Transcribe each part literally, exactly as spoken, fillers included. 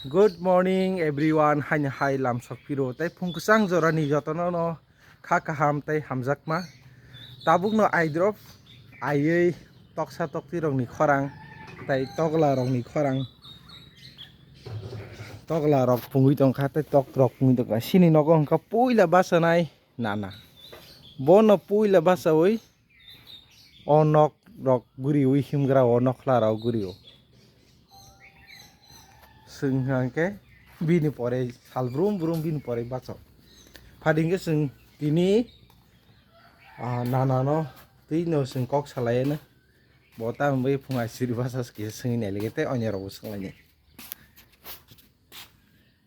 Good morning everyone, haini hai lamsok piro tei phung kwchang jorani jotono no kha kaham tei hamjakma. Tabukno aidrop aiwi toksa tokti rokni khorang tei tokla rokni khorang, tokla rok pungwi tongkha tei tok rok pungwi tongkha. Sini nogo hwnkha puila bachanai nana. Bono puila bachawi o nok rok guriwi himgra o nokhla rok gurio. Chwng hwnkhe bini pore sal brum brum bini pore bacha. Phadi hwnkhe chwng tini, ah, nana no twi no chwng kok salai no. Bo ta bai phung aisiri bacha kisa swngwi nai lege tei onyo rok bo swnglaini.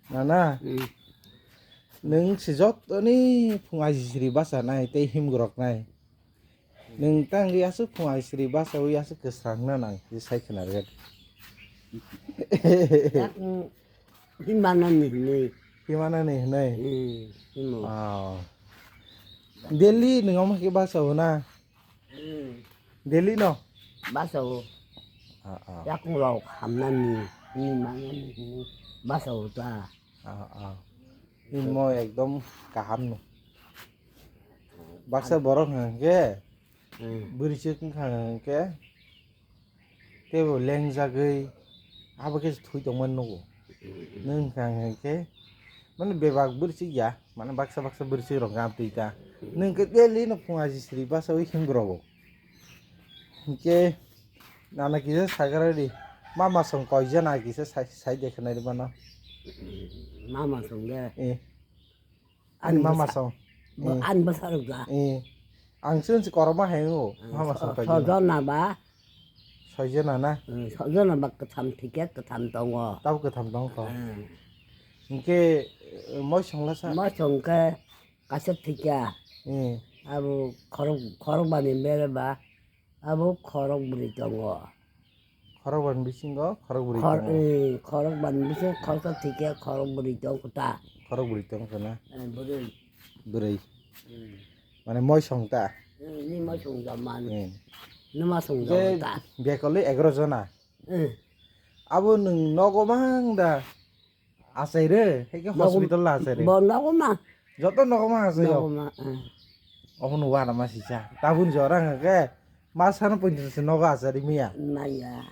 Nana, Hmm. Nwng se jotoni phung aisiri bacha nai tei himgrok nai. Nwng tangwi aswk phung aisiri bachawi aswk kwsang na nang, je sai khna rwged. Yakung himana ni hinwi. Himana ni hinwi? Hmm, himo. Oh. Daily nwng omo khe bachao na? Hmm. Daily no? Bachao. Ah, ah. Yakung rok hamnani, himana ni hinwi bachao ta. Ah, ah. Himo ekdom kaham no. Baksa borok hwnkhe, Hmm. Bwrwi chwk wngkha hwnkhe, teibo lengjagwi abo khe thwi tongmani nugo. Hmm. Nwng hwnkha hwnkhe, mane bebak bwrwi chwk ya, mane baksa baksa bwrwi chwk rok gam twi ta. Nwng khe daily no phung aji sri bachawi himgrogo. Hwnkhe nana kisa sagra di, mama song koijana kisa sai, sai de khwnai di mano. Mama song de. Eh. Ani mama song. Bo-, Eh. Ani bwsarok da. Eh. Ang chwng se korokma hai wngo. Eh, mama so-, song pai sojona ba. Sojona na? Eh, sojona ba kwtham thikya kwtham tongo. Tabo kwtham tong kho. Eh. Hwnkhe, eh, moi song lasa? Moi song khe kaisa thikya. Eh. Abo khorok, khorok bani bere ba. Abo khorok bwrwi tongo. Khorok bani bisingo khorok bwrwi Khor-, tongo. Eh, khorok bani bisingo khoroksa thikya khorok bwrwi tong kho ta. Khorok bwrwi tong kho na? Eh, bwrwi. Bwrwi. Hmm. Mane moi song ta? Eh, ni moi song da man. Hmm. Numa song da Be-, ta. Bekolwi egaroh jona. Hmm. Abo nwng nogo mang da? Achai re, hai khe Nogo-, hospital la achai re. Bo nogo ma. Joto nogo ma achai Nogo yo. Ma, eh. Omo no wara ma sisa. Tabun jora hwnkhe ma sana poito se nogo achai ri miya. Maya.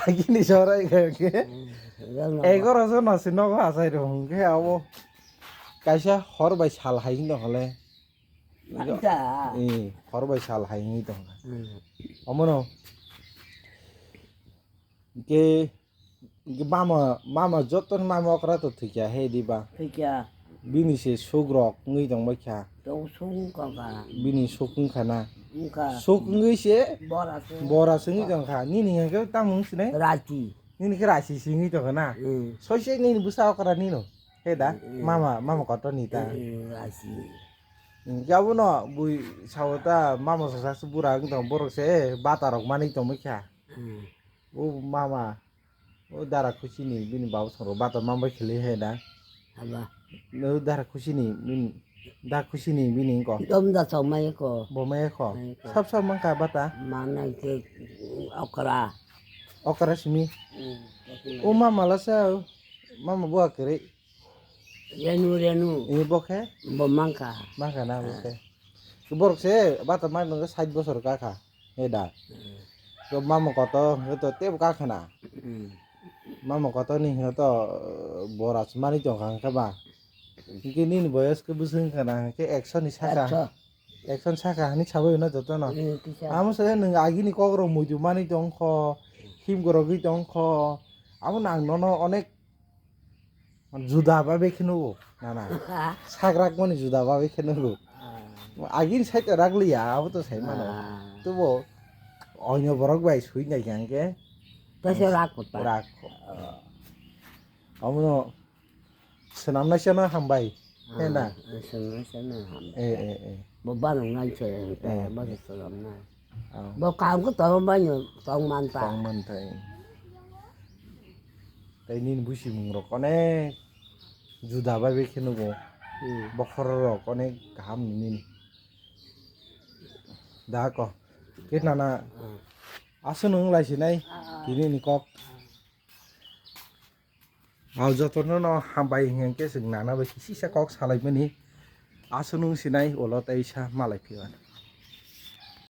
Agini jora hwnkhe. Eh, jono. Egaroh jono se nogo achai ri hwnkhe abo. Kaisa hor bai sal hai no hole. Manta. Eh, hor bai sal hai ni tong. Hmm. Omo no. Hwnkhe, hwnkhe mama, mama joto ni mama okra to thwikya he diba? Thwikya. Bini se suk rok wngwi tong bai kha. To suk wngkha ba. Bini suk wngkha na. Wngkha. Suk wngwi se Bora se. Bora se wngwi tong kha. Nini hwnkhe tamo wng sinai? Rachi. Nini khe rachi se wngwi tong kha na? Hmm. Soi se nini bwsa okra nino. He da? Hmm. Mama, mama kotor ni ta. Hmm, rachi. Hwnkhe abono bui sao ta mama sasa se bura wng tong borok se bata rok manwi tong bai kha. Hmm. O mama, o dara khusi ni bini baba song rok bata man bai khwlwi he da. Haba. O dara khusi ni bini, da khusi ni bini wngko. Dom da chong mai ko. Bo mai kho. Mai kho. Sab sab man kha bata. Mana ke okra. Okra simi. Hmm, okra. O mama la sa, mama bo akwrwi. Renu, renu. Ini bo khe? Bo mangkha. Mangkha na bo khe. Borok se bata mai nang sait bosor ka kha. He da. Hmm. To mama koto, he to tebo ka khana. Hmm. Mama koto ni he to, eh, bora se mani tong kha khe ba. Hwnkhe nini boyos khe bwswk wngkha na, hwnkhe ekso ni saka. Ekso. Ekso ni saka hani sabai hwnna joto no. Hmm, kisa. Amo se nwng agini kok rok muitu mani tong kho, him gorogwi tong kho. Amo nang nono onek Juda babe khe nugo, nana. Sagrak mani juda babe khe nugo. Ah. Agini side rak liya, abo to sai mano. Ah. Tubo oino borok bai sui nai khe hwnkhe. Kaisa rak kota. Rak ko. Ah. Abono swnamnai sano hambai. He na? Ah, swnamnai sano hambai. Eh, eh, eh. Bo banong nai se, eh, bo se swnamnai. Oh. Bo kam ko tong banyo, tong manta. Tong manta, eh. Tei nini busimung rok onek juda bai bai khe nugo. Hmm. Bokhorok rok onek kaham nini. Da ko. Khe nana. Hmm. Aswk nwng lai sinai. Ah, ah. Tini ni kok. Ah. Ang jotono no hambai hingke chwng nana bai kisisa kok salaimani. Aswk nung sinai ulo tei sa malai phiya.